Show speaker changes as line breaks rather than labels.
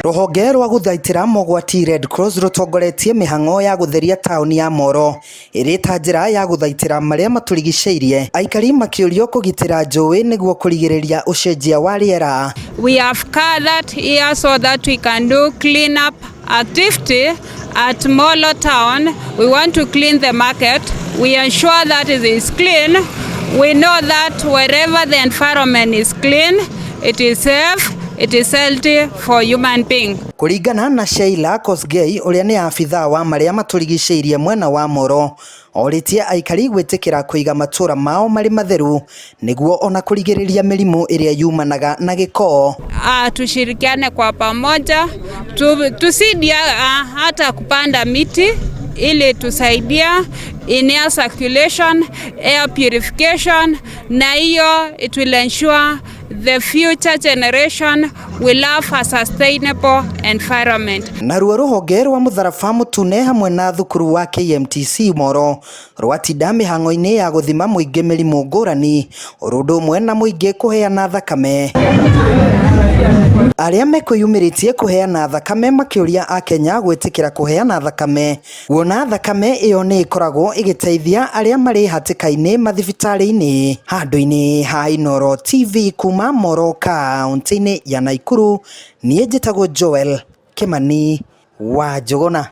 Rũhonge rwa gũthaitĩra mogwati Red Cross rũtongoretie mĩhang'o ya gũtheria taũni ya Moro ĩrĩ ta njĩra ya gũthaitĩra marĩa matũrigicĩirie, aikari makĩũrio kũgitĩra njũĩ nĩguo kũrigĩrĩria ũcenjia wa rĩera.
We have gathered here so that we can do clean up activity at Molo town. We want to clean the market. We ensure that it is clean. We know that wherever the environment is clean, it is safe, it is healthy for human being.
Kũringana na Sheila Kosgei ũrĩa nĩ abithaa wa marĩa matũrigicĩirie mwena wa Moro, orĩtie aikari gwĩtĩkĩra kũiga matũra mao marĩ matheru nĩguo ona kũrigĩrĩria mĩrimũ ĩrĩa yumanaga na gĩko.
Tushirikiane kwa pamoja tuzidi hata kupanda miti ili tusaidia in air circulation, air purification, na hiyo it will ensure the future generation will have a sustainable environment.
Naruo rũhonge rwa mũtharaba mũtune hamwe na thukuru wa KMTC Moro rwatinda mĩhang'o-inĩ ya gũthima mũingĩ mĩrimũ ngũrani oro ũndũ ũmwe na mũingĩ kũheana thakame. Arĩa mekwĩyumĩrĩtie kũheana thakame makĩũria akenya gwĩtĩkĩra kũheana thakame kuona thakame ĩyo nĩ ĩkoragwo ĩgĩteithia arĩa marĩ hatĩka-inĩ mathibitarĩ-inĩ. Handũ-inĩ ha Inooro TV kuma Moro kaũntĩ-inĩ ya Naikuru, niĩ njĩtagwo Joel Kĩmani wa Njũgũna.